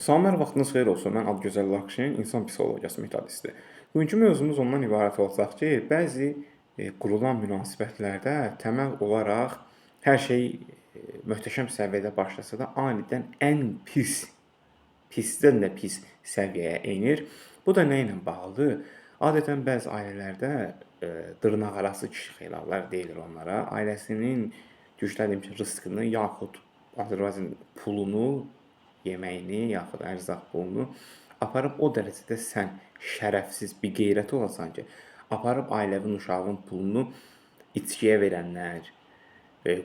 Salamlar, vaxtınız xeyir olsun. Mən Adıgözəl Lakşin, insan psixologiyası metodisti. Bugünkü mövzumuz ondan ibarət olacaq ki, bəzi qurulan münasibətlərdə təməl olaraq hər şey möhtəşəm səviyyədə başlasa da anidən ən pis, pisdən də pis səviyyəyə enir. Bu da nə ilə bağlıdır? Adətən bəzi ailələrdə dırnaqarası kişi xeylallar deyilir onlara. Ailəsinin gücləndiyi ki, rızqını yaxud Azərbaycan pulunu, yeməyini, yaxud ərzaq pulunu aparıb o dərəcədə sən şərəfsiz, bir qeyrəti olasan ki, aparıb ailəvin uşağın pulunu içkiyə verənlər,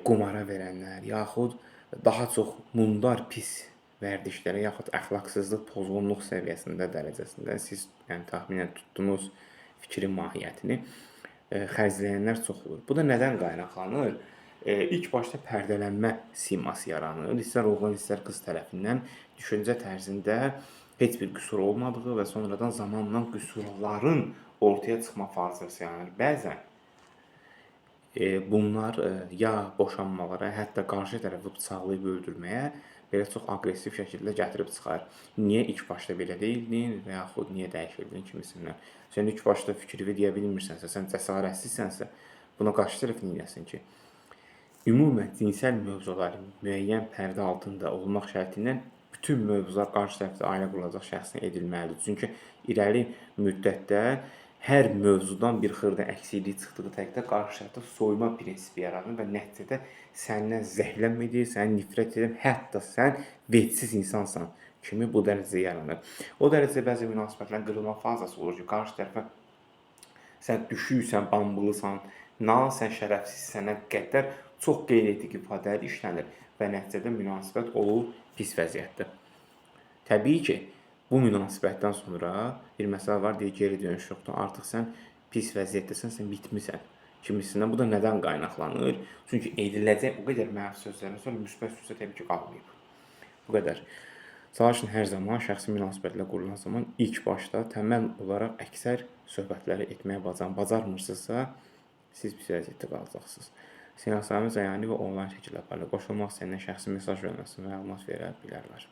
qumara verənlər, yaxud daha çox mundar pis vərdişlərə, yaxud əxlaqsızlıq, pozğunluq səviyyəsində, dərəcəsində siz yəni təxminən tutdunuz fikrin mahiyyətini xərcləyənlər çox olur. Bu da nədən qaynaqlanır? İlk başda pərdələnmə siması yaranır. İstər oğlan, istər qız tərəfindən düşüncə tərzində heç bir qüsur olmadığı və sonradan zamanla qüsurların ortaya çıxma fazası yaranır. Bəzən bunlar ya boşanmalara, hətta qarşı tərəfi bıçaqlayıb öldürməyə belə çox aqressiv şəkildə gətirib çıxarır. Niyə ilk başda belə deyildin və yaxud niyə dəyişirdin kimisindən? Sən ilk başda fikrini deyə bilmirsənsə, sən cəsarətsizsənsə, buna qarşı tərəf nə eləsin ki? Ümumən cinsəl mövzular müəyyən pərdə altında olmaq şərti ilə bütün mövzular qarşı tərəfdə ailə qurulacaq şəxsin edilməlidir. Çünki irəli müddətdə hər mövzudan bir xırda əksiklik çıxdığı təqdirdə qarşı tərəfdə soyuma prinsipi yaranır və nəticədə səndən zəhləm edir, səni nifrət edir, hətta sən vecsiz insansan kimi bu dərəcədə yaranır. O dərəcədə bəzi münasibətlərin qırılma fazası olur ki, qarşı tərəfə sən düşürsən, bambılısan, nal, sən şərəfsizsənə qədər çox qeyri-etik ifadələr işlənir və nəticədə münasibət olur pis vəziyyətdə. Təbii ki, bu münasibətdən sonra bir məsələ var, deyir, geri dönüş yoxdur. Artıq sən pis vəziyyətdəsən, sən bitmisən kimisindən. Bu da nədən qaynaqlanır? Çünki ediləcək o qədər mənfi sözlərdən sonra müsbət sözə təbii ki, qalmayıb. Bu qədər. Çalışın hər zaman şəxsi münasibətlər qurulan zaman ilk başda təməl olaraq əksər söhbətləri etməyə bacarın. Bacarmırsınızsa, siz pis vəziyyətdə qalacaqsınız. Seanslarımız əyani və onlayn şəkildə aparılır. Qoşulmaq istəyənlər şəxsi mesaj yönəlməsi məlumat verə bilərlər.